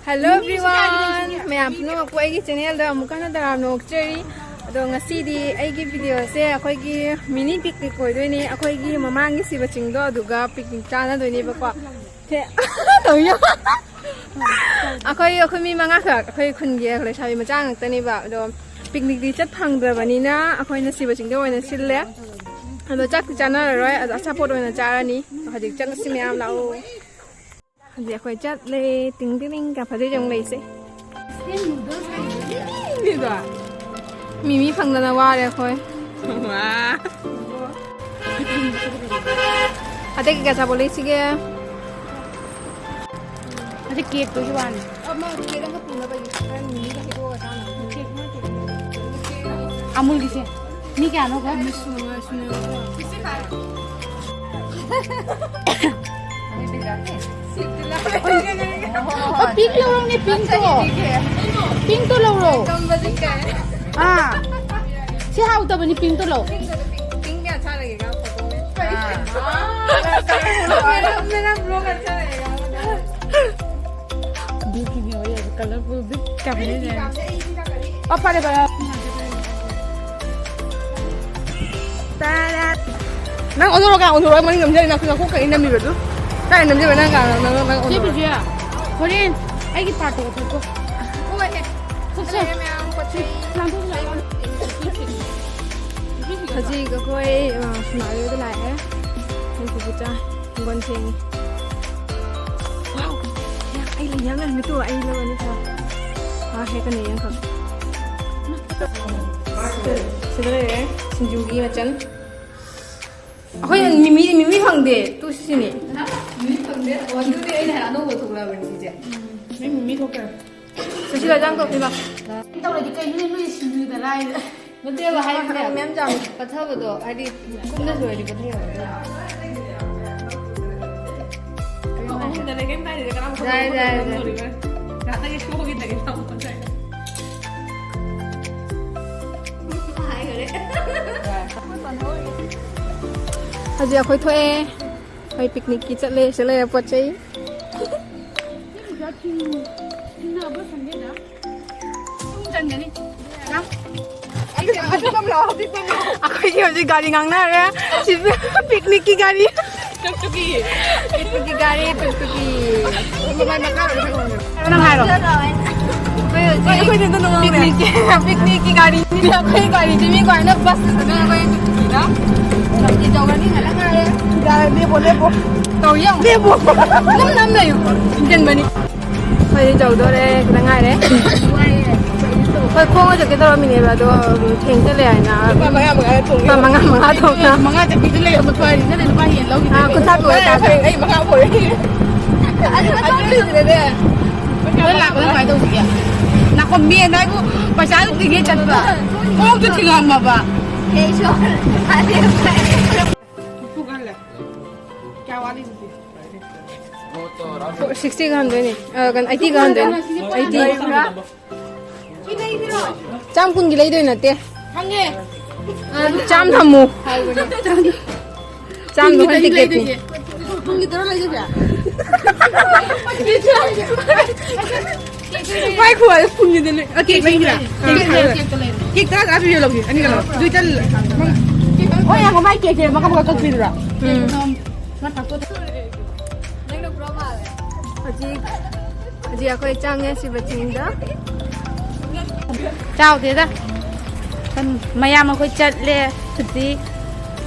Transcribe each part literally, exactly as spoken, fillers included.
Hello everyone! ꯃꯌꯥꯝ ꯄꯨꯝꯅꯃꯛꯄꯨ ꯑꯩꯒꯤ channelꯗ ꯑꯃꯨꯛ ꯍꯟꯅ ꯇꯔꯥꯝꯅ ꯑꯣꯛꯆꯔꯤ꯫ ꯑꯗꯣ ꯉꯁꯤꯗꯤ ꯑꯩꯒꯤ videoꯁꯦ ꯑꯩꯈꯣꯏꯒꯤ mini picnic ꯑꯣꯏꯗꯣꯏꯅꯦ꯫ ꯑꯩꯈꯣꯏꯒꯤ ꯃꯃꯥꯡꯒꯤ ꯁꯤꯕ ꯆꯤꯡꯗꯣ ꯑꯗꯨꯒ picnic ꯆꯥꯟꯅꯗꯣꯏꯅꯦꯕꯀꯣ꯫ ꯁꯦ, ꯇꯧ ꯌꯥ꯫ ꯑꯩꯈꯣꯏ, ꯑꯩꯈꯣꯏ ꯃꯤ ꯃꯉꯥꯈꯛ, ꯑꯩꯈꯣꯏ ꯈꯨꯟꯒꯤ ꯂꯩꯁꯥꯕꯤ ꯃꯆꯥ ꯉꯥꯛꯇꯅꯦꯕ꯫ ꯑꯗꯣ picnicꯇꯤ ꯆꯠ ꯐꯪꯗ꯭ꯔꯕꯅꯤꯅ ꯑꯩꯈꯣꯏꯅ ꯁꯤꯕ ꯆꯤꯡꯗ ꯑꯣꯏꯅ ꯁꯤꯜꯂꯦ꯫ ꯑꯗꯣ ꯆꯥꯛꯇꯤ ꯆꯥꯅꯔꯔꯣꯏ, ꯑꯗꯣ ꯑꯆꯥꯄꯣꯠ ꯑꯣꯏꯅ ꯆꯥꯔꯅꯤ꯫ ꯍꯧꯖꯤꯛ ꯆꯠꯂꯁꯤ ꯃꯌꯥꯝ, ꯂꯥꯛꯑꯣ꯫ ꯍꯧꯖꯤꯛ ꯑꯩꯈꯣꯏ ꯆꯠꯂꯦ꯫ ꯇꯤꯡ ꯇꯤꯡ ꯇꯤꯡ ꯀꯥ ꯐꯖꯩ ꯌꯦꯡꯉꯨ ꯂꯩꯁꯦ꯫ ꯃꯤꯗꯣ꯫ ꯃꯤꯃꯤ ꯐꯪꯗꯅ ꯋꯥꯔꯦ ꯑꯩꯈꯣꯏ꯫ ꯋꯥ꯫ ꯑꯇꯩ ꯀꯩꯀꯩ ꯑꯆꯥꯄꯣꯠ ꯂꯩꯁꯤꯒꯦ? ꯑꯗꯩ cakeꯇꯨꯁꯨ ꯋꯥꯅꯤ꯫ ꯑꯃ cake ꯑꯃ ꯄꯨꯅꯕ ꯈꯔ ꯃꯤꯃꯤꯒ ꯍꯩꯗꯣꯛꯑꯒ ꯆꯥꯅꯕ꯫ ꯑꯃꯨꯜꯒꯤꯁꯦ꯫ ꯃꯤ ꯀꯌꯥꯅꯣ ꯈꯣ? ꯃꯤ ꯁꯨꯅ, ꯁꯨꯅ꯫ ꯑꯣ, pink ꯂꯧꯔꯣꯅꯦ, pinkꯇꯣ꯫ Pinkꯇꯣ ꯂꯧꯔꯣ꯫ ꯑꯥ꯫ ꯁꯤ ꯍꯥꯎꯇꯕꯅꯤ, pinkꯇꯣ ꯂꯧ꯫ ꯕꯤꯛꯀꯤꯅꯤ ꯑꯣꯏ, colorful ꯕꯤꯛ ꯀꯥꯕꯤꯅꯦ꯫ ꯑꯣ, ꯐꯔꯦ, ꯐꯔꯦ꯫ ꯇꯥꯔꯥ꯫ ꯅꯪ ꯑꯣꯟꯊꯣꯔꯛꯑꯣ, ꯀꯥ ꯑꯣꯟꯊꯣꯔꯛꯑꯣ, ꯃꯅꯤꯡ ꯅꯝꯖꯔꯤ, ꯅꯪ ꯅꯈꯣꯡ ꯀꯛꯏ ꯅꯝꯃꯤꯕꯗꯨ꯫ ꯀꯥꯏ ꯅꯝꯖꯕ ꯅꯪ ꯀꯥ, ꯅꯪ, ꯅꯪ ꯁꯤ ꯑꯣꯟꯊꯣꯔꯛꯑꯣ꯫ ꯕꯤꯖꯨꯌꯥ, ꯍꯣꯔꯦꯟ ꯑꯩꯒꯤ partꯇꯣ ꯀꯛꯊꯠꯀꯣ꯫ ꯍꯣꯏ꯫ ꯀꯛꯁꯦ꯫ ꯂꯩꯔꯦ ꯃꯌꯥꯝ ꯄꯣꯠ ꯆꯩ꯫ ꯂꯥꯡꯊꯣꯛꯁꯤ, ꯂꯥꯡꯊꯣꯛꯁꯤ꯫ ꯍꯧꯖꯤꯛ ꯑꯩꯈꯣꯏ, ꯑ, ꯁꯤꯃꯥ ꯌꯦꯡꯕ ꯂꯥꯛꯑꯦ꯫ ꯑꯩꯈꯣꯏ ꯄꯨꯄꯨꯆꯥ ꯍꯤꯡꯒꯣꯜ ꯁꯦꯡꯉꯤ꯫ Wow! ꯌꯥ, ꯑꯩ ꯂꯩ ꯌꯥꯝ ꯂꯩꯔꯝꯃꯦ ꯇꯨ, ꯑꯩ ꯂꯧꯔꯅꯤ ꯈꯔ꯫ ꯃꯥ ꯍꯦꯛꯀꯅꯤ ꯌꯥꯝꯈꯛ꯫ ꯁꯤꯗ ꯂꯩꯔꯦ ꯁꯤꯡꯖꯨꯒꯤ ꯃꯆꯜ꯫ ꯑꯩꯈꯣꯏ ꯃꯤꯃꯤ, ꯃꯤꯃꯤ ꯐꯪꯗꯦ꯫ ꯇꯨ ꯁꯤꯁꯤꯅꯤ꯫ ꯃꯤꯃꯤ ꯐꯪꯗꯦ? ꯑꯣ, ꯑꯗꯨꯗꯤ ꯑꯩꯅ ꯍꯥꯏ ꯑꯅꯧꯕ ꯊꯣꯛꯂꯛꯑꯕꯅꯤ ꯁꯤꯁꯦ꯫ ꯃꯤ ꯃꯤꯃꯤ ꯊꯣꯛꯈ꯭ꯔꯦ꯫ ꯆꯠꯁꯤꯜꯂ ꯆꯥꯡ ꯇꯧꯁꯤꯕ꯫ ꯇꯧꯔꯗꯤ ꯀꯩꯅꯣꯅꯦ ꯅꯣꯏ ꯁꯤꯡꯖꯨꯗ ꯂꯥꯏꯔꯦ꯫ ꯅꯠꯇꯦꯕ, ꯍꯥꯏꯕꯅꯦ꯫ ꯃꯌꯥꯝ ꯆꯥꯕ꯫ ꯄꯠꯊꯕꯗꯣ, ꯍꯥꯏꯗꯤ ꯀꯨꯝꯅ ꯁꯣꯏꯔꯗꯤ ꯄꯠꯊꯩꯑꯕ꯫ ꯑꯍꯨꯝꯗꯅꯦ ꯀꯩꯝ ꯀꯥꯏꯗꯦ, ꯀꯅꯥꯝ ꯌꯥꯔꯦ, ꯌꯥꯔꯦ, ꯌꯥꯔꯦ꯫ ꯉꯥꯛꯇꯪꯒꯤ ꯁꯣꯛꯈꯤꯗꯒꯦ ꯇꯧꯕ ꯉꯁꯥꯏ꯫ ꯍꯥꯏꯈꯔꯦ꯫ ꯍꯧꯖꯤꯛ ꯑꯩꯈꯣꯏ ꯊꯣꯛꯑꯦ꯫ ꯑꯩꯈꯣꯏ picnicꯀꯤ ꯆꯠꯂꯦ꯫ ꯁꯤꯗ ꯂꯩꯔꯦ ꯄꯣꯠ ꯆꯩ꯫ ꯑꯩꯈꯣꯏꯗꯤ ꯍꯧꯖꯤꯛ ꯒꯥꯔꯤ ꯉꯥꯡꯅꯔꯦ꯫ ꯁꯤ ꯄꯤꯛꯅꯤꯛꯀꯤ ꯒꯥꯔꯤ꯫ ꯇꯨꯛꯇꯨꯛꯀꯤ꯫ ꯇꯨꯛꯇꯨꯛꯀꯤ ꯒꯥꯔꯤ, ꯇꯨꯛꯇꯨꯛꯀꯤ꯫ ꯅꯪ ꯍꯥꯏꯔꯣ꯫ ꯑꯩꯈꯣꯏ ꯍꯧꯖꯤꯛ ꯄꯤꯛꯅꯤꯛꯀꯤ, ꯄꯤꯛꯅꯤꯛꯀꯤ ꯒꯥꯔꯤꯅꯤ꯫ ꯑꯩꯈꯣꯏ ꯒꯥꯔꯤꯁꯤ ꯃꯤ ꯀꯃꯥꯏꯅ ꯕꯁꯇ ꯆꯠꯅꯔꯒ ꯑꯩꯈꯣꯏ ꯇꯨꯛꯇꯨꯛꯀꯤꯗ ꯒꯥꯔꯤ ꯇꯧꯔꯅꯤ ꯍꯥꯏꯅ ꯉꯥꯏꯔꯦ꯫ ꯌꯥꯔꯦ, ꯂꯦꯞꯄꯣ, ꯂꯦꯞꯄꯣ꯫ ꯇꯧ ꯌꯦꯡꯉꯨ꯫ ꯂꯦꯞꯄꯣ꯫ ꯅꯝ ꯅꯝ ꯂꯩꯌꯨ꯫ ꯏꯟꯖꯟꯕꯅꯤ꯫ ꯑꯩꯈꯣꯏꯗꯤ ꯇꯧꯗꯣꯔꯦ, ꯈꯤꯇꯪ ꯉꯥꯏꯔꯦ꯫ ꯍꯣꯏ, ꯈꯣꯡꯅ ꯆꯠꯀꯦ ꯇꯧꯔꯝꯃꯤꯅꯦꯕ, ꯑꯗꯣ, ꯎꯝ, ꯊꯦꯡꯖꯤꯜꯂꯦ ꯍꯥꯏꯅ꯫ ꯂꯨꯄꯥ ꯃꯉꯥ ꯃꯉꯥ ꯊꯣꯡꯉꯦ꯫ ꯂꯨꯄꯥ ꯃꯉꯥ ꯃꯉꯥ ꯊꯣꯡꯅ꯫ ꯃꯉꯥ ꯆꯠꯄꯤꯗꯨ ꯂꯩꯔꯝꯕ ꯐꯔꯤꯅꯦ, ꯂꯨꯄꯥ ꯌꯦꯟ ꯂꯧꯈꯤꯗꯣꯏꯅꯦ꯫ ꯑꯥ, ꯀꯨꯟꯊ꯭ꯔꯥ ꯄꯤꯔꯛꯑꯣ, ꯐꯔꯦ, ꯆꯥꯕ꯫ ꯐꯔꯦ, ꯑꯩ ꯃꯉꯥ ꯄꯨꯔꯛꯑꯦ꯫ ꯑꯗꯨ ꯂꯥꯛꯄꯗ ꯀꯃꯥꯏꯅ ꯇꯧꯁꯤꯒꯦ? ꯅꯥꯀꯣ ꯃꯦꯟ ꯍꯥꯏꯕꯨ ꯄꯩꯁꯥꯗꯨ ꯇꯤꯡꯒꯦ ꯆꯠꯄ꯫ ꯈꯣꯡꯁꯨ ꯊꯤꯡꯉꯝꯃꯕ꯫ ꯀꯌꯥ ꯋꯥꯠꯂꯤ ꯑꯗꯨꯗꯤ? ꯁꯤꯛꯁꯇꯤꯒ ꯍꯟꯗꯣꯏꯅꯦ꯫ ꯑ, ꯀꯩꯅꯣ, ꯑꯩꯠꯇꯤꯒ ꯍꯟꯗꯣꯏꯅꯦ꯫ ꯑꯩꯠꯇꯤ꯫ ꯆꯥꯝ ꯀꯨꯟꯒꯤ ꯂꯩꯗꯣꯏ ꯅꯠꯇꯦ꯫ ꯈꯪꯉꯦ꯫ ꯆꯥꯝ ꯊꯝꯃꯨ꯫ ꯆꯥꯝꯗꯣ ꯍꯣꯔꯦꯟ ꯇꯤꯀꯦꯠꯅꯤ꯫ ꯀꯨꯟꯒꯤ ꯇꯔꯥ ꯂꯩꯖꯒꯦ꯫ ꯃꯥꯏ ꯈꯨꯍꯥꯏꯗꯣ ꯀꯨꯟꯒꯤꯗ ꯂꯩ-, ꯑ, ꯀꯦꯛ ꯂꯩꯒꯦꯔꯥ? ꯀꯦꯛ ꯂꯩꯔꯣ, ꯀꯦꯛꯇꯣ ꯂꯩꯔꯣ꯫ ꯀꯦꯛ ꯇꯔꯥ ꯇꯔꯥ ꯄꯤꯕꯤꯌꯣ, ꯂꯧꯒꯦ꯫ ꯑꯅꯤꯒ ꯂꯧꯔꯣ꯫ ꯑꯗꯨ ꯏꯆꯟ, ꯍꯣꯏ, ꯌꯥꯝ ꯃꯥꯏ ꯀꯦꯛꯁꯦ ꯃꯀꯛ ꯃꯀꯛ ꯀꯛꯄꯤꯗꯨꯔꯥ? ꯎꯝ꯫ ꯍꯧꯖꯤꯛ, ꯍꯧꯖꯤꯛ ꯑꯩꯈꯣꯏ ꯆꯪꯉꯦ ꯁꯤꯕ ꯆꯤꯡꯗ꯫ ꯆꯥꯎꯗꯦꯗ꯫ ꯃꯌꯥꯝ ꯑꯩꯈꯣꯏ ꯆꯠꯂꯦ ꯍꯧꯖꯤꯛ꯫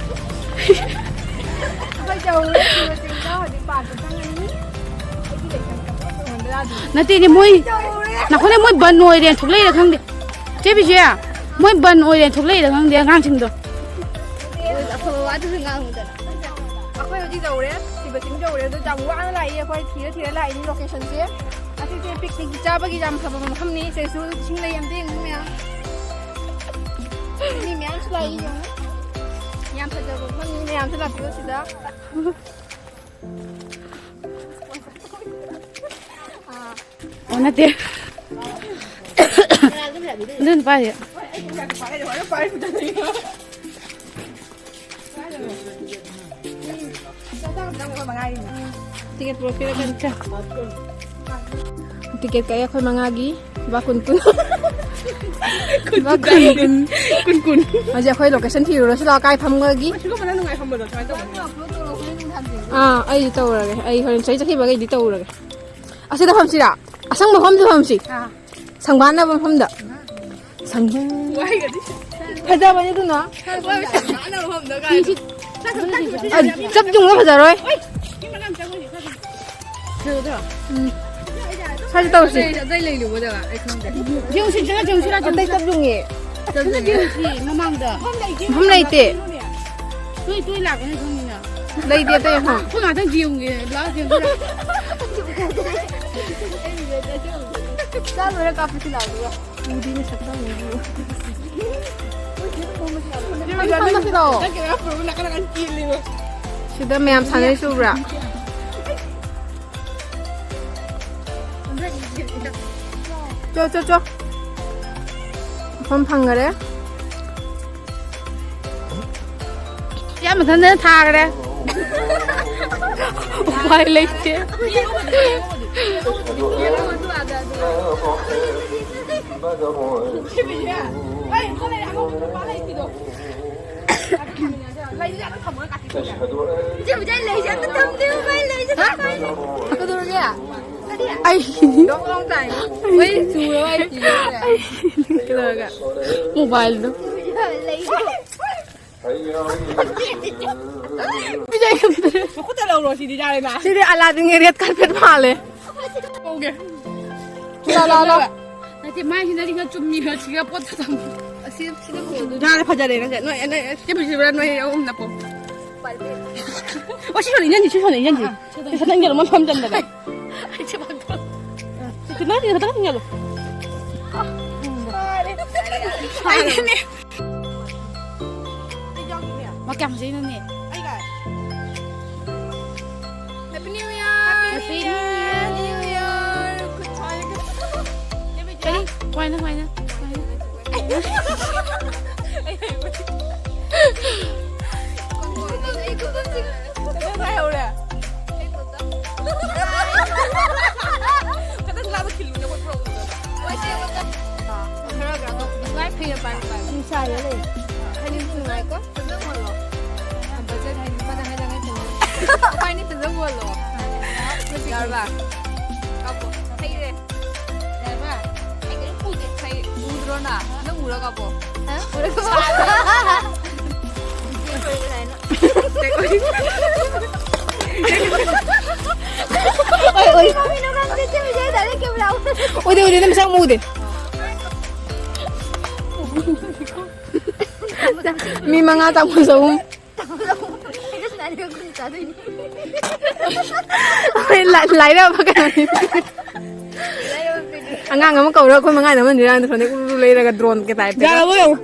ꯑꯩꯈꯣꯏ ꯆꯥꯎꯔꯦ ꯁꯤꯕ ꯆꯤꯡꯗ, ꯍꯧꯖꯤꯛ ꯄꯥꯔꯛꯇ ꯆꯪꯉꯅꯤ꯫ ꯅꯠꯇꯦꯅꯦ, ꯃꯣꯏ, ꯅꯈꯣꯏꯅ ꯃꯣꯏ ꯕꯟ ꯑꯣꯏꯔꯦꯅ ꯊꯣꯛꯂꯛꯏꯔꯥ ꯈꯪꯗꯦ꯫ ꯆꯦ ꯕꯤꯖꯌꯥ, ꯃꯣꯏ ꯕꯟ ꯑꯣꯏꯔꯦꯅ ꯊꯣꯛꯂꯛꯏꯔꯥ ꯈꯪꯗꯦ ꯑꯉꯥꯡꯁꯤꯡꯗꯣ꯫ ꯑꯐꯕ ꯋꯥꯗꯨꯁꯨ ꯉꯥꯡꯉꯨꯗꯅ꯫ ꯑꯩꯈꯣꯏ ꯍꯧꯖꯤꯛ ꯌꯧꯔꯦ, ꯁꯤꯕ ꯆꯤꯡ ꯌꯧꯔꯦ꯫ ꯑꯗꯣ ꯌꯥꯝ ꯋꯥꯅ ꯂꯥꯛꯏ ꯑꯩꯈꯣꯏ, ꯊꯤꯔ ꯊꯤꯔ ꯂꯥꯛꯏꯅꯤ ꯂꯣꯀꯦꯁꯟꯁꯦ꯫ ꯑꯁꯤꯁꯦ ꯄꯤꯛꯅꯤꯛ ꯆꯥꯕꯒꯤ ꯌꯥꯝ ꯐꯕ ꯃꯐꯝꯅꯤ꯫ ꯁꯤꯗꯁꯨ ꯏꯁꯤꯡ ꯂꯩ, ꯑꯝꯇ ꯌꯦꯡꯉꯨ ꯃꯌꯥꯝ꯫ ꯃꯤ ꯃꯌꯥꯝꯁꯨ ꯂꯥꯛꯏ, ꯌꯦꯡꯉꯨ꯫ ꯌꯥꯝ ꯐꯖꯕ ꯃꯐꯝꯅꯤ, ꯃꯌꯥꯝꯁꯨ ꯂꯥꯛꯄꯤꯌꯨ ꯁꯤꯗ꯫ ꯑꯣ, ꯅꯠꯇꯦ꯫ ꯑꯗꯨ ꯅꯨꯄꯥꯁꯦ꯫ ꯇꯤꯀꯦꯠ ꯄꯨꯔꯛꯄꯤꯔꯛꯀꯅꯤ꯫ ꯇꯤꯀꯦꯠ ꯀꯛꯑꯦ ꯑꯩꯈꯣꯏ ꯃꯉꯥꯒꯤ꯫ ꯂꯨꯄꯥ ꯀꯨꯟ ꯀꯨꯟ꯫ ꯂꯨꯄꯥ ꯀꯨꯟ ꯀꯨꯟ꯫ ꯀꯨꯟ ꯀꯨꯟ꯫ ꯍꯧꯖꯤꯛ ꯑꯩꯈꯣꯏ ꯂꯣꯀꯦꯁꯟ ꯊꯤꯔꯨꯔꯁꯤ ꯂꯥꯛꯑꯣ, ꯀꯥꯏ ꯐꯝꯒꯗꯒꯤ? ꯁꯤꯒꯨꯝꯕꯅ ꯅꯨꯡꯉꯥꯏ ꯐꯝꯕꯗꯣ ꯁꯨꯃꯥꯏꯅ ꯇꯧꯕꯅꯦ꯫ ꯑꯥ, ꯑꯩꯗꯤ ꯇꯧꯔꯒꯦ꯫ ꯑꯩ ꯍꯣꯔꯦꯟ ꯆꯍꯤ ꯆꯠꯈꯤꯕꯈꯩꯗꯤ ꯇꯧꯔꯒꯦ꯫ ꯑꯁꯤꯗ ꯐꯝꯁꯤꯔꯥ? ꯑꯁꯪꯕ ꯃꯐꯝꯗ ꯐꯝꯁꯤ꯫ ꯑꯥ꯫ ꯁꯪꯕꯥꯟꯅꯕ ꯃꯐꯝꯗ꯫ ꯁꯪꯕꯥꯟ-, ꯐꯖꯕꯅꯤ ꯑꯗꯨꯅ꯫ ꯁꯪꯕꯥꯟꯅꯕ ꯃꯐꯝꯗ ꯀꯥꯏꯅ꯫ ꯐꯤ ꯁꯤ-, ꯑ, ꯆꯞ ꯌꯨꯡꯅ ꯐꯖꯔꯣꯏ꯫ ꯎꯝ꯫ ꯁ꯭ꯋꯥꯏꯗ ꯇꯧꯁꯤ꯫ ꯑꯇꯩ, ꯑꯇꯩ ꯂꯩꯔꯨꯕꯗ ꯑꯩ ꯈꯪꯗꯦ꯫ ꯌꯦꯡꯉꯨꯁꯤ, ꯆꯪꯉ ꯌꯦꯡꯉꯨꯁꯤ, ꯂꯥꯛꯑꯣ꯫ ꯑꯇꯩ ꯆꯞ ꯌꯨꯡꯉꯦ꯫ ꯆꯠꯂꯨꯁꯤ ꯃꯃꯥꯡꯗ꯫ ꯃꯐꯝ ꯂꯩꯇꯦ꯫ ꯇꯣꯏ ꯇꯣꯏ ꯂꯥꯛꯀꯅꯤ ꯈꯪꯉꯤꯅ꯫ ꯂꯩꯇꯦ ꯑꯇꯩ ꯃꯐꯝ꯫ ꯑꯩꯈꯣꯏ ꯉꯥꯛꯇꯪ ꯌꯦꯡꯉꯨꯒꯦ꯫ ꯂꯥꯛꯑꯣ, ꯌꯦꯡꯉꯨꯁꯤ, ꯂꯥꯛꯑꯣ꯫ ꯆꯥ ꯂꯣꯏꯔ ꯀꯥꯞꯄꯁꯤ ꯂꯥꯛꯑꯣ, ꯑꯗꯨꯒ꯫ ꯎꯗꯤ ꯃꯁꯛ ꯈꯪꯉꯦ꯫ ꯐꯝꯃꯁꯤ ꯂꯥꯛꯑꯣ꯫ ꯅꯪ ꯀꯩꯅꯣ ꯄꯨꯔꯒ ꯅꯥꯀꯟ ꯅꯥꯀꯟ ꯆꯦꯜꯂꯤꯉꯣ꯫ ꯁꯤꯗ ꯃꯌꯥꯝ ꯁꯥꯟꯅꯔꯤꯁꯦ ꯎꯕ꯭ꯔꯥ? ꯆꯣ, ꯆꯣ, ꯆꯣ꯫ ꯃꯐꯝ ꯐꯪꯈꯔꯦ꯫ ꯏꯆꯦ ꯃꯊꯟꯇ ꯊꯥꯈ꯭ꯔꯦ꯫ ꯎꯄꯥꯏ ꯂꯩꯇꯦ꯫ ꯏꯆꯦ, ꯏꯆꯦ, ꯂꯩꯁꯦ ꯑꯝꯇ ꯊꯝꯗꯦ, ꯃꯥꯏ ꯂꯩꯁꯦ ꯑꯝꯇ ꯄꯥꯏꯗꯦ꯫ ꯀꯩꯗꯧꯔꯒꯦ? ꯑꯩ ꯃꯣꯏ ꯆꯨꯔꯕ ꯑꯩ ꯀꯤꯔꯦ꯫ ꯑꯩ ꯀꯩꯗꯧꯔꯒꯦ? ꯃꯣꯕꯥꯏꯜꯗꯣ꯫ ꯂꯩꯁꯦ꯫ ꯃꯈꯨꯠꯇ ꯂꯧꯔꯣ ꯁꯤꯗꯤ ꯌꯥꯔꯦꯅ꯫ ꯁꯤꯗꯤ ꯑꯂꯥꯗꯤꯟꯒꯤ ꯔꯦꯗ ꯀꯥꯔꯄꯦꯠ ꯃꯥꯜꯂꯦ꯫ ꯀꯧꯒꯦ꯫ ꯂꯥ, ꯂꯥ, ꯂꯥ꯫ ꯅꯠꯇꯦ, ꯃꯥꯏꯁꯤꯅ ꯁꯤꯒ ꯆꯨꯝꯃꯤꯒ ꯁꯤꯒ ꯄꯣꯠꯇ ꯊꯝꯃꯨ꯫ ꯑꯁꯤ ꯁꯤꯗ ꯄꯨꯔꯣ ꯑꯗꯨꯗꯤ꯫ ꯌꯥꯔꯦ, ꯐꯖꯔꯦ ꯅꯪꯁꯦ꯫ ꯅꯣꯏ, ꯅꯣꯏ, ꯁꯤ ꯄꯨꯁꯤꯕ꯭ꯔꯥ? ꯅꯣꯏ ꯑꯍꯨꯝꯅ ꯄꯣ꯫ ꯑꯣ, ꯁꯤ ꯁꯣꯟ ꯏꯟꯖꯟꯁꯤ, ꯁꯤ ꯁꯣꯟ ꯏꯟꯖꯟꯁꯤ꯫ ꯑꯥ, ꯁꯤ ꯅꯪ ꯌꯦꯡꯉꯣ, ꯃꯐꯝ ꯆꯟꯗꯅ꯫ ꯑꯩ ꯁꯤ ꯄꯥꯛꯊꯣꯛ-, ꯁꯤ ꯅꯪ ꯈꯛꯇꯪ ꯌꯦꯡꯉꯣ꯫ ꯐꯔꯦ꯫ ꯐꯔꯦ꯫ ꯃꯥ ꯀꯌꯥꯝ ꯐꯖꯩꯅꯣꯅꯦ? ꯑꯩꯒ꯫ Happy New Year! Happy New Year! New Year! Good time. ꯀꯔꯤ? ꯀꯃꯥꯏꯅ, ꯀꯃꯥꯏꯅ? ꯀꯃꯥꯏꯅ? ꯀꯩꯗꯧ ꯉꯥꯏꯍꯧꯔꯦ? ꯈꯤꯇꯪ ꯂꯥꯞꯅ ꯐꯖꯅ ꯑꯣꯜꯂꯣ꯫ ꯕꯖꯦꯠ ꯍꯥꯏꯗꯤ ꯂꯨꯄꯥꯗ ꯍꯥꯏꯔꯒ ꯇꯧꯔꯣ꯫ ꯎꯄꯥꯏꯅꯤ, ꯐꯖꯅ ꯑꯣꯜꯂꯣ꯫ ꯌꯥꯔꯕ? ꯀꯥꯞꯄꯣ꯫ ꯍꯩꯔꯦ꯫ ꯌꯥꯔꯕ? ꯑꯩ ꯀꯔꯤꯝ ꯎꯗꯦ꯫ ꯍꯩ, ꯎꯗ꯭ꯔꯣ ꯅꯪ? ꯅꯪ ꯎꯔꯒ ꯀꯥꯞꯄꯣ꯫ ꯍꯥ? ꯎꯔꯒ ꯀꯥꯞꯄꯣ꯫ ꯎꯗꯦ, ꯎꯗꯦ, ꯅꯪ ꯃꯁꯛ ꯑꯃꯨꯛ ꯎꯗꯦ꯫ ꯃꯤ ꯃꯉꯥ ꯇꯥꯃꯣ ꯆꯍꯨꯝ꯫ ꯑꯩꯈꯣꯏ ꯂꯥ-, ꯂꯥꯏꯔꯕ ꯀꯩꯅꯣꯅꯤ꯫ ꯑꯉꯥꯡ ꯑꯃ ꯀꯧꯔꯒ ꯑꯩꯈꯣꯏ ꯃꯉꯥ ꯅꯝꯍꯟꯗꯣꯏꯔꯥ ꯅꯠꯇ꯭ꯔꯒ ꯎꯔꯨ ꯂꯩꯔꯒ ꯗ꯭ꯔꯣꯟ ꯀꯦ ꯇꯥꯏꯞꯇ꯫ ꯌꯥꯔꯕꯣ ꯌꯦꯡꯉꯣ꯫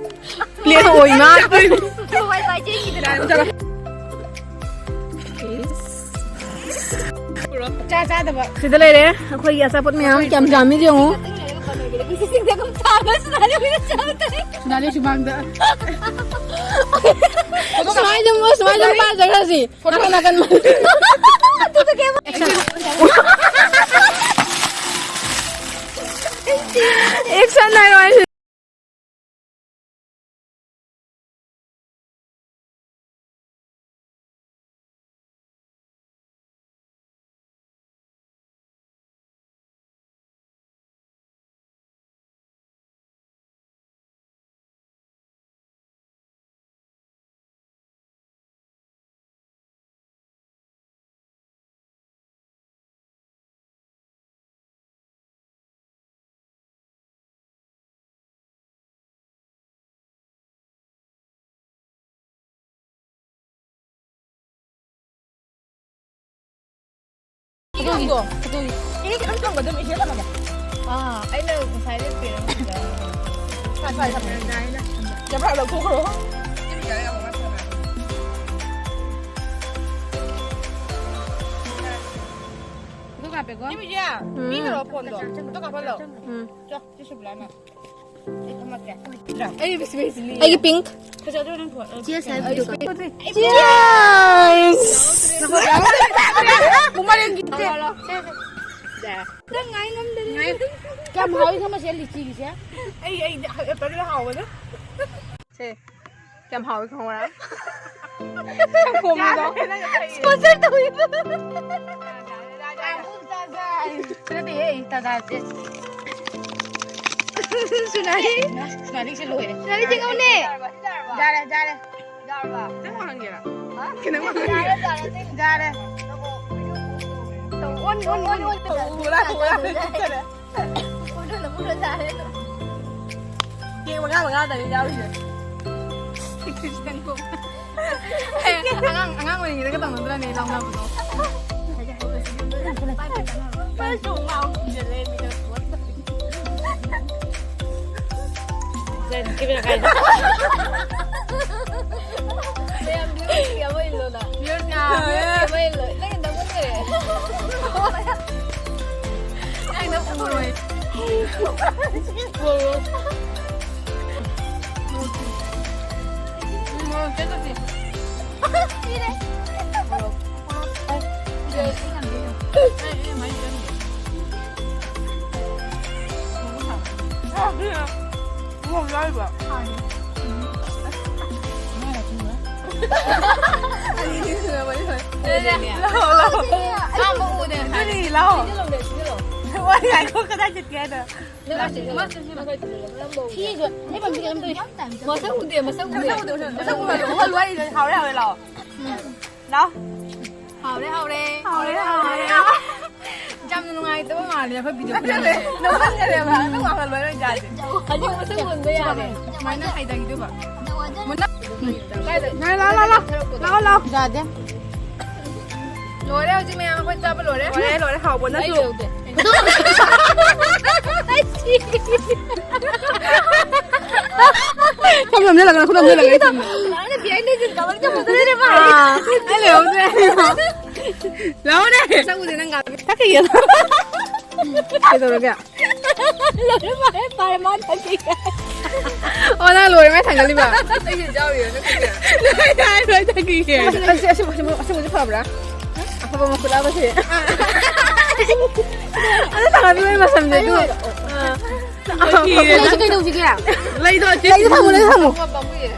ꯄ꯭ꯂꯦꯠ ꯑꯣꯏ ꯃꯥ꯫ ꯍꯋꯥꯏ ꯄꯥꯏꯖꯩꯅꯤꯗꯅ꯫ ꯆꯥ ꯆꯥꯗꯕ꯫ ꯁꯤꯗ ꯂꯩꯔꯦ ꯑꯩꯈꯣꯏꯒꯤ ꯑꯆꯥꯄꯣꯠ ꯃꯌꯥꯝ꯫ ꯀꯌꯥꯝ ꯌꯥꯝꯃꯤ ꯌꯦꯡꯉꯨ꯫ ꯁꯤꯁꯤꯡꯗ ꯑꯗꯨꯝ ꯊꯥꯕ ꯁꯨꯃꯥꯏꯅ ꯂꯣꯏꯅ ꯆꯥꯕ ꯇꯥꯔꯦ꯫ ꯁꯨꯃꯥꯏꯅ ꯁꯨꯃꯥꯡꯗ꯫ ꯁꯨꯃꯥꯏꯅ ꯑꯗꯨꯝ, ꯁꯨꯃꯥꯏꯅ ꯑꯗꯨꯝ ꯄꯥꯖꯈ꯭ꯔꯁꯤ꯫ ꯅꯥꯀꯟ ꯅꯥꯀꯟ꯫ ꯑꯗꯨꯗ ꯀꯩꯝ ꯑꯦꯛꯁꯟ ꯍꯥꯏꯔꯣ ꯍꯥꯏꯁꯦ꯫ ꯐꯣꯇꯣꯒꯤꯗꯣ, ꯐꯣꯇꯣꯒꯤ꯫ ꯏꯍꯦ, ꯈꯤꯇꯪ ꯊꯝꯒꯗꯕꯅꯤ, ꯏꯍꯦ, ꯊꯝꯃꯒꯦ꯫ ꯑꯥ, ꯑꯩꯅ ꯉꯁꯥꯏꯗꯩ ꯄꯤꯔꯝꯕꯗꯣ꯫ ꯐꯔꯦ, ꯐꯔꯦ, ꯊꯝꯃꯦ꯫ ꯌꯥꯏꯅ꯫ ꯌꯥꯝ ꯍꯔꯥꯎ ꯂꯧꯊꯣꯛꯈ꯭ꯔꯣ꯫ ꯐꯣꯇꯣ ꯀꯥꯞꯄꯦꯀꯣ? ꯏꯃꯤꯖꯤꯌꯥ, ꯎꯝ꯫ ꯄꯤꯈ꯭ꯔꯣ ꯐꯣꯟꯗꯣ꯫ ꯐꯣꯇꯣ ꯀꯥꯞꯍꯜꯂꯣ꯫ ꯎꯝ꯫ ꯆꯣ, ꯆꯦ ꯁꯨꯕꯂꯥꯅ꯫ ꯑꯩ ꯊꯝꯃꯛꯀꯦ꯫ ꯑꯩ ꯕꯤꯁꯃꯤꯁ ꯂꯤ꯫ ꯑꯩꯒꯤ ꯄꯤꯡ꯫ ꯐꯖꯗ꯭ꯔꯣ ꯅꯪ ꯊꯣꯛ-, ꯑꯩ ꯆꯤꯌꯔꯁ ꯍꯥꯏꯕꯗꯨ ꯀꯩꯅꯣ? ꯆꯤꯌꯔꯁ! ꯄꯨꯡꯃꯔꯦꯡꯒꯤ ꯂꯥꯎ, ꯂꯥꯎ, ꯂꯥꯎ꯫ ꯁꯦ, ꯁꯦ꯫ ꯅꯪ ꯉꯥꯏ ꯉꯝꯗꯔꯦ꯫ ꯉꯥꯏ꯫ ꯀꯌꯥꯝ ꯍꯥꯎꯋꯤ ꯈꯪꯕ꯭ꯔꯥ ꯆꯦ ꯂꯤꯆꯤꯒꯤꯁꯦ? ꯑꯩ, ꯑꯩꯗꯤ ꯍꯥꯎ-, ꯑꯦꯄꯜꯗꯨꯅ ꯍꯥꯎꯕꯅꯦ꯫ ꯁꯦ꯫ ꯌꯥꯝ ꯍꯥꯎꯋꯤ ꯈꯪꯕ꯭ꯔꯥ? ꯁꯪꯒꯣꯝꯗꯣ꯫ ꯌꯥꯔꯦ, ꯅꯪ ꯀꯩ- Sponsor ꯇꯧꯋꯤꯕ꯫ ꯌꯥꯔꯦ, ꯌꯥꯔꯦ, ꯌꯥꯔꯦ, ꯌꯥꯔꯦ꯫ ꯅꯠꯇꯦꯍꯦ, ꯇꯥꯗꯥꯁꯦ꯫ ꯁꯨꯅꯥꯔꯤ꯫ ꯁꯨꯅꯥꯔꯤꯁꯦ ꯂꯣꯏꯔꯦ꯫ ꯁꯨꯅꯥꯔꯤ ꯆꯦꯡꯉꯧꯅꯦ꯫ ꯌꯥꯔꯦ, ꯌꯥꯔꯦ꯫ ꯌꯥꯔꯕ? ꯈꯤꯇꯪ ꯋꯥꯡꯍꯟꯒꯦꯔꯥ? ꯍꯥ? ꯈꯤꯇꯪ ꯋꯥꯡꯍꯟꯒꯦꯔꯥ? ꯌꯥꯔꯦ, ꯌꯥꯔꯦ, ꯆꯦꯡ- ꯌꯥꯔꯦ꯫ ꯇꯧ, ꯑꯣꯟ, ꯑꯣꯟ, ꯑꯣꯟ, ꯑꯣꯟ꯫ ꯇꯧ, ꯄꯨꯔꯥ, ꯄꯨꯔꯥ꯫ ꯌꯥꯔꯦ꯫ ꯄꯨꯔꯥ, ꯄꯨꯔꯥ ꯌꯥꯔꯦ꯫ ꯀꯦꯛ ꯃꯉꯥ ꯃꯉꯥꯗꯅꯤ ꯌꯥꯎꯔꯤꯁꯦ꯫ ꯑꯉꯥꯡ, ꯑꯉꯥꯡ ꯑꯣꯏꯔꯤꯉꯩꯗꯒ ꯇꯧꯅꯗ꯭ꯔꯅꯦ, ꯂꯥꯎꯅꯕꯗꯣ? ꯃꯌꯥꯝ viewers ꯀꯤ ꯑꯃ ꯏꯜꯂꯣꯅ꯫ Viewers ꯀꯤ ꯑꯃ ꯏꯜꯂꯣ꯫ ꯅꯪ ꯅꯪꯉꯣꯟꯗ ꯂꯩꯔꯦ꯫ ꯑꯩꯅ ꯎꯔꯣꯏ꯫ ꯂꯥꯛꯑꯣ, ꯂꯥꯛꯑꯣ꯫ ꯂꯥꯛꯑꯣ꯫ ꯁꯤꯗ ꯂꯥꯛꯑꯣ꯫ ꯋꯥ ꯉꯥꯏꯈꯣ, ꯀꯗꯥꯏ ꯆꯠꯀꯦ ꯍꯥꯏꯅꯣ? ꯁꯤꯁꯨ ꯑꯩ ꯄꯥꯝꯕꯤ ꯀꯩꯅꯣꯝ ꯇꯧꯏ꯫ ꯃꯁꯛ ꯎꯗꯦ, ꯃꯁꯛ ꯎꯗꯦ꯫ ꯃꯁꯛ ꯎꯍꯜꯂꯨ, ꯎꯍꯜꯂꯨ ꯍꯥꯏꯔꯤꯗꯣ꯫ ꯍꯥꯎꯔꯦ, ꯍꯥꯎꯔꯦ, ꯂꯥꯛꯑꯣ꯫ ꯂꯥꯛꯑꯣ꯫ ꯍꯥꯎꯔꯦ, ꯍꯥꯎꯔꯦ꯫ ꯍꯥꯎꯔꯦ, ꯍꯥꯎꯔꯦ꯫ ꯌꯥꯝꯅ ꯅꯨꯡꯉꯥꯏꯇꯕ ꯃꯥꯜꯂꯦ ꯑꯩꯈꯣꯏ video ꯅꯣꯛꯃꯟꯈꯔꯦ, ꯅꯣꯛꯃꯟꯈꯔꯦꯕ꯫ ꯅꯪ ꯋꯥꯈꯜ ꯂꯣꯏ ꯂꯣꯏ ꯌꯥꯗꯦ꯫ ꯍꯧꯖꯤꯛ ꯃꯁꯛ ꯎꯍꯟꯕ ꯌꯥꯔꯦ꯫ ꯁꯨꯃꯥꯏꯅ ꯍꯥꯏꯗꯈꯤꯗꯣꯏꯕ꯫ ꯀꯥꯏꯗ? ꯂꯥꯛꯑꯣ, ꯂꯥꯛꯑꯣ, ꯂꯥꯛꯑꯣ꯫ ꯂꯥꯛꯑꯣ, ꯂꯥꯛꯑꯣ꯫ ꯌꯥꯗꯦ꯫ ꯂꯣꯏꯔꯦ ꯍꯧꯖꯤꯛ ꯃꯌꯥꯝ ꯑꯩꯈꯣꯏ ꯆꯥꯕ ꯂꯣꯏꯔꯦ꯫ ꯂꯣꯏꯔꯦ, ꯂꯣꯏꯔꯦ, ꯍꯥꯎꯕ ꯅꯠꯇ꯭ꯔꯣ? ꯈꯨꯗꯣꯝ ꯅꯝꯁꯤꯜꯂꯒ, ꯈꯨꯗꯣꯝ ꯅꯝꯁꯤꯜꯂꯒ ꯑꯩ ꯊꯝꯃꯦ꯫ ꯑꯥ, ꯑꯩ ꯂꯩꯍꯧꯗ꯭ꯔꯦ꯫ ꯂꯥꯛꯑꯣꯅꯦ꯫ ꯆꯥꯛ ꯎꯗꯦ ꯅꯪ ꯉꯥꯏꯕ꯫ ꯆꯥꯛ ꯀꯩꯒꯤ? ꯀꯩꯗꯧꯔꯒꯦ? ꯂꯣꯏꯔꯦ, ꯐꯔꯦ, ꯐꯔꯦ, ꯃꯥ ꯊꯛꯈꯤꯒꯦ꯫ ꯑꯣ, ꯅꯪ ꯂꯣꯏꯔꯦ, ꯃꯥ ꯊꯥꯡꯒꯠꯂꯤꯕ? ꯑꯩꯁꯨ ꯌꯥꯎꯔꯤꯔꯣ, ꯅꯪ ꯀꯩꯒꯤ? ꯂꯣꯏꯔꯦ, ꯂꯣꯏꯔꯦ, ꯊꯛꯈꯤꯒꯦ꯫ ꯑꯁꯤ, ꯑꯁꯤ, ꯑꯁꯤ, ꯑꯁꯤꯕꯨꯗꯤ ꯐꯕ꯭ꯔꯥ? ꯑꯐꯕ ꯃꯈꯨꯠ ꯂꯥꯕꯁꯦ꯫ ꯑꯗꯨ ꯊꯥꯡꯒꯠꯄꯤꯕ ꯃꯁꯝꯁꯦ, ꯑꯗꯨ꯫ ꯑꯥ꯫ ꯂꯩꯁꯦ ꯀꯩꯗꯧꯁꯤꯒꯦ? ꯂꯩꯗꯣ, ꯂꯩꯗꯣ ꯊꯝꯃꯨ, ꯂꯩꯗꯣ ꯊꯝꯃꯨ꯫ ꯄꯥꯝꯃꯨꯏꯌꯦ꯫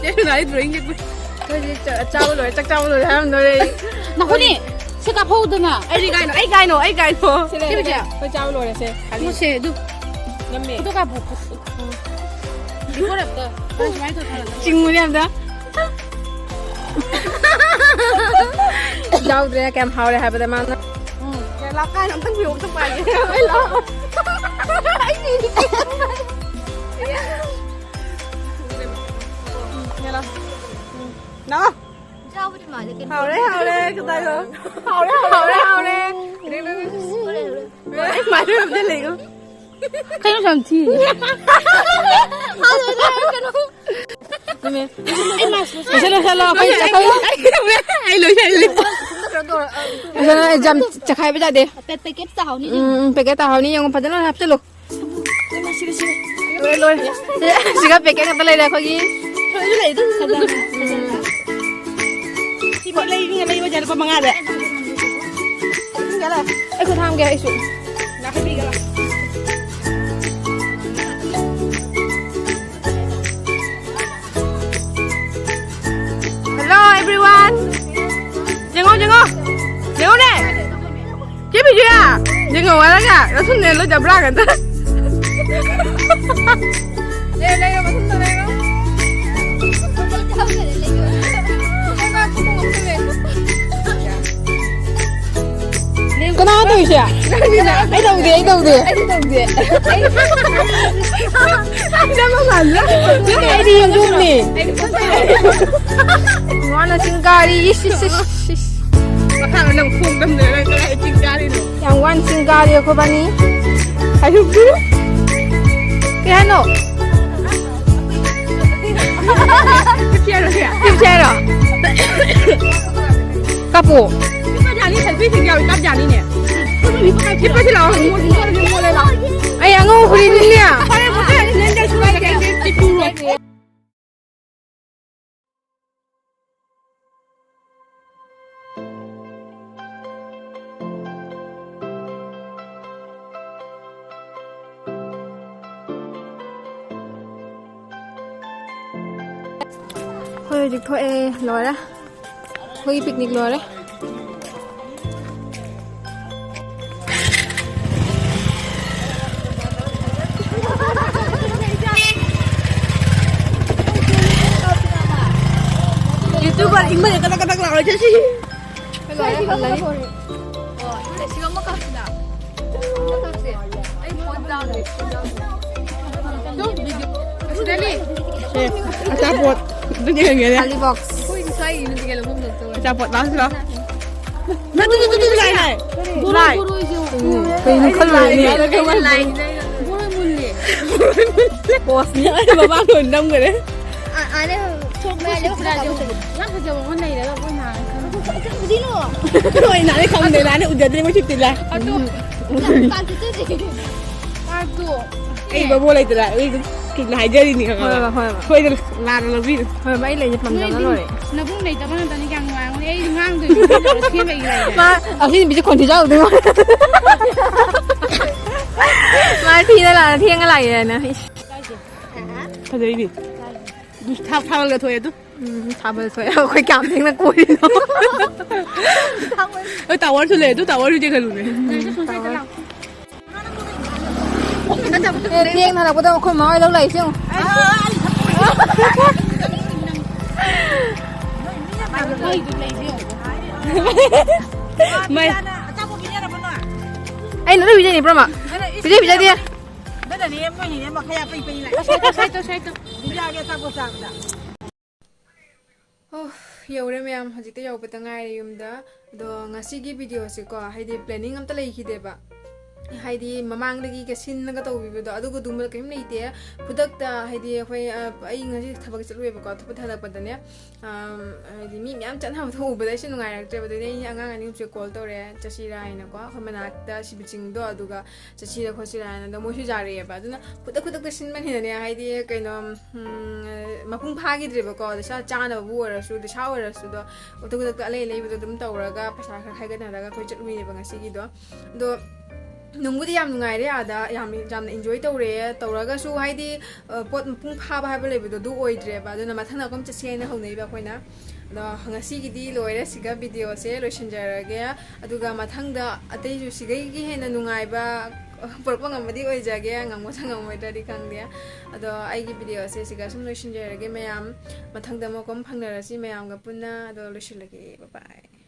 ꯆꯦ ꯁꯣꯅꯥꯂꯤ drawing ꯌꯦꯛꯄ꯫ ꯑꯩꯈꯣꯏꯗꯤ ꯆꯥ-, ꯆꯥꯕ ꯂꯣꯏꯔꯦ, ꯆꯥꯛ ꯆꯥꯕ ꯂꯣꯏꯔꯦ ꯍꯥꯏꯔꯝꯗꯣꯔꯦ ꯑꯩ꯫ ꯅꯈꯣꯏꯅꯤ ꯁꯤ ꯀꯥꯞꯍꯧꯗꯅ꯫ ꯑꯩꯗꯤ ꯀꯥꯏꯅꯣ, ꯑꯩ ꯀꯥꯏꯅꯣ, ꯑꯩ ꯀꯥꯏꯅꯣ꯫ ꯁꯤ ꯂꯩꯔꯦ, ꯁꯤ ꯂꯩꯔꯦ꯫ ꯑꯩꯈꯣꯏ ꯆꯥꯕ ꯂꯣꯏꯔꯦꯁꯦ꯫ ꯃꯁꯦ ꯑꯗꯨ ꯅꯝꯃꯦ꯫ ꯐꯣꯇꯣ ꯀꯥꯞꯄꯨ꯫ ꯔꯤꯄꯣꯔꯠ ꯑꯝꯇ꯫ ꯁꯨꯃꯥꯏꯅ ꯇꯧ ꯊꯥꯔꯛꯑꯣ꯫ ꯆꯤꯡꯉꯨꯅꯦ ꯑꯝꯇ꯫ ꯌꯥꯎꯗ꯭ꯔꯦ, ꯀꯌꯥꯝ ꯍꯥꯎꯔꯦ ꯍꯥꯏꯕꯗ ꯃꯥꯅ꯫ ꯎꯝ꯫ ꯂꯥꯛꯀꯥꯏ ꯑꯝꯇꯪ ꯄꯤꯔꯛꯑꯣ, ꯑꯝꯇ ꯄꯥꯏꯒꯦ꯫ ꯑꯩ ꯂꯥꯛꯑꯣ꯫ ꯑꯩ ꯄꯤꯔꯤꯒꯦ꯫ ꯎꯝ, ꯂꯥꯛꯑꯣ꯫ ꯎꯝ꯫ ꯂꯥꯛꯑꯣ꯫ ꯆꯥꯕꯗꯤ ꯃꯥꯜꯂꯦ ꯀꯩꯅꯣ꯫ ꯍꯥꯎꯔꯦ, ꯍꯥꯎꯔꯦ, ꯀꯗꯥꯏꯅꯣ? ꯍꯥꯎꯔꯦ, ꯍꯥꯎꯔꯦ, ꯍꯥꯎꯔꯦ꯫ ꯍꯣꯔꯦꯟ, ꯍꯣꯔꯦꯟ꯫ ꯃꯥꯏ ꯑꯝꯇ ꯂꯩꯒꯣ꯫ ꯀꯩꯅꯣ ꯌꯥꯝ ꯊꯤ꯫ ꯂꯣꯏꯁꯜꯂꯣ, ꯂꯣꯏꯁꯜꯂꯣ, ꯑꯩꯈꯣꯏ ꯆꯠꯈ꯭ꯔꯣ꯫ ꯑꯩ ꯂꯣꯏꯁꯜꯂꯦ꯫ ꯐꯖꯅ ꯑꯦꯛꯖꯥꯝ ꯆꯈꯥꯏꯕ ꯌꯥꯗꯦ꯫ ꯄꯦ-, ꯄꯦꯀꯦꯠ ꯇꯥꯍꯧꯅꯤ꯫ ꯎꯝ, ꯎꯝ, ꯄꯦꯀꯦꯠ ꯇꯥꯍꯧꯅꯤ, ꯌꯦꯡꯉꯣ, ꯐꯖꯅ ꯍꯥꯞꯆꯜꯂꯣ꯫ ꯂꯣꯏꯔꯦ, ꯂꯣꯏꯔꯦ꯫ ꯁꯤꯒ ꯄꯦꯀꯦꯠ ꯈꯛꯇ ꯂꯩꯔꯦ ꯑꯩꯈꯣꯏꯒꯤ꯫ ꯂꯣꯏꯁꯨ ꯂꯩ ꯑꯗꯨꯝ꯫ ꯐꯖꯅ, ꯐꯖꯅ꯫ ꯁꯤ ꯄꯣꯠ ꯂꯩꯔꯤꯉꯩ ꯂꯩꯕꯁꯦ ꯂꯨꯄꯥ ꯃꯉꯥꯗ꯫ ꯑꯩ ꯈꯨꯠ ꯍꯥꯝꯒꯦ ꯑꯩꯁꯨ꯫ Hello everyone. ꯌꯦꯡꯉꯣ, ꯌꯦꯡꯉꯣ꯫ ꯌꯦꯡꯉꯣꯅꯦ꯫ ꯆꯦ ꯕꯤꯖꯤꯌꯥ, ꯌꯦꯡꯉꯣ ꯍꯥꯏꯔꯒ ꯔꯁꯨꯟꯅꯦ ꯂꯣꯏꯗꯕ꯭ꯔꯥ ꯀꯥꯏꯅ꯫ ꯂꯩꯔꯣ, ꯂꯩꯔꯣ, ꯃꯊꯟꯇ ꯂꯩꯔꯣ꯫ ꯀꯅꯥ ꯇꯧꯔꯤꯁꯦ? ꯑꯩ ꯇꯧꯗꯦ, ꯑꯩ ꯇꯧꯗꯦ꯫ ꯑꯩꯁꯨ ꯇꯧꯗꯦ꯫ ꯅꯪ ꯑꯩꯗꯤ ꯌꯦꯡꯗꯣꯏꯅꯦ꯫ ꯋꯥꯅ ꯆꯤꯡ ꯀꯥꯔꯤ꯫ ꯏꯁ, ꯏꯁ, ꯏꯁ, ꯏꯁ꯫ ꯃꯈꯥꯗ ꯅꯪ ꯈꯣꯡ ꯅꯝꯗꯅ ꯅꯪ ꯀꯗꯥꯏ ꯆꯤꯡ ꯀꯥꯔꯤꯅꯣ? ꯌꯥꯝ ꯋꯥꯅ ꯆꯤꯡ ꯀꯥꯔꯤ ꯑꯩꯈꯣꯏꯕꯥꯅꯤ꯫ ꯑꯌꯨꯛꯇꯨ꯫ ꯀꯩ ꯍꯥꯏꯅꯣ? ꯍꯤꯞꯁꯦ ꯍꯥꯏꯔꯣ? ꯀꯥꯞꯄꯣ꯫ ꯍꯤꯞꯄ ꯌꯥꯅꯤ, selfie stick ꯌꯥꯎꯏ, ꯀꯥꯞ ꯌꯥꯅꯤꯅꯦ꯫ ꯍꯤꯞꯄꯁꯤ ꯂꯥꯛꯑꯣ, ꯃꯣ-, ꯃꯣ-, ꯃꯣ-, ꯂꯥꯛꯑꯣ꯫ ꯑꯩ ꯑꯉꯧꯕꯅꯤꯅꯦ꯫ ꯐꯔꯦ, ꯐꯔꯦ, ꯅꯪ ꯀꯩꯁꯨ ꯀꯥꯏꯗꯦ, ꯀꯩꯁꯨ ꯀꯥꯏꯗꯦ꯫ ꯑꯩꯈꯣꯏ ꯍꯧꯖꯤꯛ ꯊꯣꯛꯑꯦ, ꯂꯣꯏꯔꯦ꯫ ꯑꯩꯈꯣꯏꯒꯤ ꯄꯤꯛꯅꯤꯛ ꯂꯣꯏꯔꯦ꯫ YouTuber ꯏꯪꯕꯁꯦ ꯀꯗꯛ ꯀꯗꯛ ꯂꯥꯎꯔꯦ, ꯆꯠꯁꯤ꯫ ꯂꯣꯏꯔꯦ, ꯍꯜꯂꯅꯤ꯫ ꯑꯣ, ꯁꯤꯒ ꯑꯃ ꯀꯛꯁꯤꯗ꯫ ꯑꯃ ꯀꯛꯁꯦ꯫ ꯑꯩ ꯐꯣꯟ ꯆꯥꯔꯦ꯫ ꯑꯗꯨꯝ ꯚꯤꯗꯤꯑꯣ꯫ ꯁꯤꯗꯅꯦ꯫ ꯑꯦ, ꯑꯆꯥꯄꯣꯠ꯫ ꯑꯗꯨ ꯌꯦꯡꯒꯦꯅꯦ꯫ ꯈꯥꯂꯤ ꯕꯣꯛꯁ꯫ ꯑꯩꯈꯣꯏ ꯁ꯭ꯋꯥꯏꯒꯤ ꯅꯠꯇꯦ ꯀꯩꯅꯣ, ꯃꯐꯝꯗ ꯆꯠꯇꯣꯏ꯫ ꯑꯆꯥꯄꯣꯠ ꯂꯥꯎꯁꯤ ꯂꯥꯎ꯫ ꯅꯠꯇꯦ, ꯅꯠꯇꯦ, ꯅꯠꯇꯦ, ꯂꯥꯏ, ꯂꯥꯏ꯫ ꯎꯝ, ꯀꯩꯅꯣ ꯈꯜꯂꯨꯔꯦ꯫ ꯂꯥꯏ, ꯂꯥꯏ, ꯂꯥꯏ꯫ ꯕꯣꯔꯣꯏ ꯃꯨꯜꯂꯦ꯫ ꯄꯣꯁꯅꯤ꯫ ꯑꯩ ꯃꯃꯥꯡꯗ ꯑꯣꯏꯅ ꯅꯝꯈ꯭ꯔꯦ꯫ ꯑ-, ꯑꯥꯅꯦ ꯊꯣꯛꯄ ꯌꯥꯗꯦ꯫ ꯌꯥꯝ ꯐꯖꯕ ꯑꯃ ꯂꯩꯔꯒ ꯑꯩꯈꯣꯏ ꯅꯍꯥꯟ ꯈꯪꯗꯦ꯫ ꯀꯔꯤꯅꯣ? ꯍꯣꯏ, ꯅꯍꯥꯟ ꯈꯪꯗꯦ, ꯅꯍꯥꯟ ꯎꯖꯗ꯭ꯔꯦ, ꯃꯣꯏ ꯁꯤꯠꯇꯤꯂꯥꯏ꯫ ꯑꯗꯣ ꯄꯥꯛꯇꯣ꯫ ꯑꯩ ꯕꯕꯣ ꯂꯩꯇ꯭ꯔꯥ? ꯑꯩ ꯑꯗꯨꯝ ꯆꯨꯝꯅ ꯍꯥꯏꯖꯔꯤꯅꯤ, ꯈꯪꯉꯕ? ꯍꯣꯏ, ꯍꯣꯏ, ꯍꯣꯏ꯫ ꯁꯣꯏꯗꯅ ꯂꯥꯟꯅ ꯂꯧꯕꯤꯅꯨ꯫ ꯍꯣꯏ, ꯍꯣꯏ, ꯑꯩ ꯂꯩꯁꯦ ꯄꯥꯝꯖꯕꯅ ꯂꯣꯏꯔꯦ꯫ ꯅꯕꯨꯡ ꯂꯩꯇꯕ ꯉꯥꯛꯇꯅꯤ, ꯀꯌꯥꯝ ꯅꯨꯡꯉꯥꯏꯔꯝꯒꯅꯤ꯫ ꯑꯩ ꯉꯥꯡꯗꯣꯏꯅꯤ, ꯊꯦꯡꯕꯒꯤ ꯂꯩꯔꯦ꯫ ꯃꯥ ꯑꯁꯤ ꯅꯨꯄꯤꯁꯦ ꯈꯣꯟꯊꯤ ꯆꯥꯔꯨꯗꯣꯏ ꯃꯥꯜꯂꯦ꯫ ꯃꯥ ꯊꯤꯅ ꯂꯥꯛꯑꯦ, ꯊꯦꯡꯅ ꯂꯥꯛꯑꯦꯅ꯫ ꯏꯁ꯫ ꯐꯖꯩꯅꯦ꯫ ꯊꯥ-, ꯊꯥꯕꯜꯒ ꯊꯣꯛꯑꯦ ꯑꯗꯨ꯫ ꯎꯝ, ꯊꯥꯕꯜ ꯊꯣꯛꯑꯦ꯫ ꯑꯩꯈꯣꯏ ꯀꯌꯥꯝ ꯊꯦꯡꯅ ꯀꯣꯏꯔꯤꯅꯣ? ꯍꯣꯏ, ꯇꯥꯋꯔꯁꯨ ꯂꯩ ꯑꯗꯨ, ꯇꯥꯋꯔꯁꯨ ꯌꯦꯡꯍꯜꯂꯨꯅꯦ꯫ ꯎꯝ, ꯇꯥꯋꯔ꯫ ꯑꯦ, ꯊꯦꯡꯅ ꯍꯜꯂꯛꯄꯗ ꯑꯩꯈꯣꯏ ꯃꯥ ꯍꯣꯏ ꯂꯧ ꯂꯥꯛꯏꯁꯦ ꯌꯦꯡꯉꯨ꯫ ꯃꯩ꯫ ꯑꯩꯅ ꯂꯣꯏ ꯄꯤꯖꯩꯅꯦ, ꯄꯨꯝꯅꯃꯛ꯫ ꯄꯤꯖꯩ, ꯄꯤꯖꯗꯦ꯫ ꯅꯠꯇꯦꯅꯦ, ꯃꯣꯏꯅꯤꯅꯦ, ꯃꯈꯥ ꯄꯩ ꯄꯩ ꯂꯥꯛꯑꯦ꯫ ꯁꯥꯏꯇꯣ, ꯁꯥꯏꯇꯣ, ꯁꯥꯏꯇꯣ꯫ ꯕꯤꯗ꯭ꯌꯥꯒꯤ ꯑꯆꯥꯄꯣꯠ ꯆꯥꯕꯗ꯫ ꯑꯣ, ꯌꯧꯔꯦ ꯃꯌꯥꯝ, ꯍꯧꯖꯤꯛꯇ ꯌꯧꯕꯗ ꯉꯥꯏꯔꯦ ꯌꯨꯝꯗ꯫ ꯑꯗꯣ ꯉꯁꯤꯒꯤ ꯚꯤꯗꯤꯑꯣꯁꯦꯀꯣ, ꯍꯥꯏꯗꯤ planning ꯑꯝꯇ ꯂꯩꯈꯤꯗꯦꯕ꯫ ꯍꯥꯏꯗꯤ ꯃꯃꯥꯡꯗꯒꯤꯒ ꯁꯤꯟꯅꯒ ꯇꯧꯕꯤꯕꯗꯣ, ꯑꯗꯨꯒꯗꯨꯝꯕ ꯀꯔꯤꯝ ꯂꯩꯇꯦ꯫ ꯈꯨꯗꯛꯇ, ꯍꯥꯏꯗꯤ ꯑꯩꯈꯣꯏ, ꯑ, ꯑꯩ ꯉꯁꯤ ꯊꯕꯛ ꯆꯠꯂꯨꯏꯕꯀꯣ, ꯊꯕꯛ ꯍꯜꯂꯛꯄꯗꯅꯦ, ꯑꯝ, ꯍꯥꯏꯗꯤ ꯃꯤ ꯃꯌꯥꯝ ꯆꯠꯅꯕꯗꯣ ꯎꯕꯗ ꯑꯩꯁꯨ ꯅꯨꯡꯉꯥꯏꯔꯛꯇ꯭ꯔꯦꯕ꯫ ꯑꯗꯨꯗꯩ ꯑꯩ ꯑꯉꯥꯡ ꯑꯅꯤ ꯑꯍꯨꯝꯁꯦ call ꯇꯧꯔꯦ, ꯆꯠꯁꯤꯔꯥ ꯍꯥꯏꯅꯀꯣ, ꯑꯩꯈꯣꯏ ꯃꯅꯥꯛꯇ ꯁꯤꯕ ꯆꯤꯡꯗꯣ, ꯑꯗꯨꯒ ꯆꯠꯁꯤꯔ ꯈꯣꯠꯁꯤꯔ ꯍꯥꯏꯅ ꯑꯗꯣ ꯃꯣꯏꯁꯨ ꯌꯥꯔꯛꯑꯦꯕ꯫ ꯑꯗꯨꯅ ꯈꯨꯗꯛ ꯈꯨꯗꯛꯇ ꯁꯤꯟꯕꯅꯤꯅꯅꯦ, ꯍꯥꯏꯗꯤ ꯀꯩꯅꯣ, ꯎꯝ, ꯃꯄꯨꯡ ꯐꯥꯈꯤꯗ꯭ꯔꯦꯕꯀꯣ꯫ ꯗꯁꯥ ꯆꯥꯅꯕꯕꯨ ꯑꯣꯏꯔꯁꯨ, ꯗꯁꯥ ꯑꯣꯏꯔꯁꯨ ꯑꯗꯣ ꯈꯨꯗꯛ ꯈꯨꯗꯛꯇ ꯑꯂꯩ ꯑꯂꯩꯕꯗꯣ ꯑꯗꯨꯝ ꯇꯧꯔꯒ ꯄꯩꯁꯥ ꯈꯔ ꯈꯥꯏꯒꯠꯅꯔꯒ ꯑꯩꯈꯣꯏ ꯆꯠꯂꯨꯏꯅꯦꯕ ꯉꯁꯤꯒꯤꯗꯣ꯫ ꯑꯗꯣ ꯅꯨꯡꯕꯨꯗꯤ ꯌꯥꯝ ꯅꯨꯡꯉꯥꯏꯔꯦ ꯑꯥꯗ, ꯌꯥꯝ ꯌꯥꯝꯅ ꯏꯟꯖꯣꯏ ꯇꯧꯔꯦ꯫ ꯇꯧꯔꯒꯁꯨ ꯍꯥꯏꯗꯤ, ꯑ, ꯄꯣꯠ ꯃꯄꯨꯡ ꯐꯥꯕ ꯍꯥꯏꯕ ꯂꯩꯕꯗꯣ ꯑꯗꯨ ꯑꯣꯏꯗ꯭ꯔꯦꯕ꯫ ꯑꯗꯨꯅ ꯃꯊꯪ ꯑꯃꯨꯛ ꯆꯠꯁꯦ ꯍꯥꯏꯅ ꯍꯧꯅꯩꯕ ꯑꯩꯈꯣꯏꯅ꯫ ꯑꯗꯣ ꯉꯁꯤꯒꯤꯗꯤ ꯂꯣꯏꯔꯦ, ꯁꯤꯒ ꯚꯤꯗꯤꯑꯣꯁꯦ ꯂꯣꯏꯁꯤꯟꯖꯔꯒꯦ꯫ ꯑꯗꯨꯒ ꯃꯊꯪꯗ ꯑꯇꯩꯁꯨ ꯁꯤꯒꯩꯒꯤ ꯍꯦꯟꯅ ꯅꯨꯡꯉꯥꯏꯕ ꯄꯨꯔꯛꯄ ꯉꯝꯃꯗꯤ ꯑꯣꯏꯖꯒꯦ, ꯉꯝꯒꯗ꯭ꯔꯥ ꯉꯝꯃꯣꯏꯗ꯭ꯔꯗꯤ ꯈꯪꯗꯦ꯫ ꯑꯗꯣ ꯑꯩꯒꯤ ꯚꯤꯗꯤꯑꯣꯁꯦ ꯁꯤꯒ ꯁꯨꯝ ꯂꯣꯏꯁꯤꯟꯖꯔꯒꯦ ꯃꯌꯥꯝ꯫ ꯃꯊꯪꯗ ꯑꯃꯨꯛ ꯑꯃꯨꯛ ꯐꯪꯅꯔꯁꯤ ꯃꯌꯥꯝꯒ ꯄꯨꯟꯅ꯫ ꯑꯗꯣ ꯂꯣꯏꯁꯤꯜꯂꯒꯦ, bye bye꯫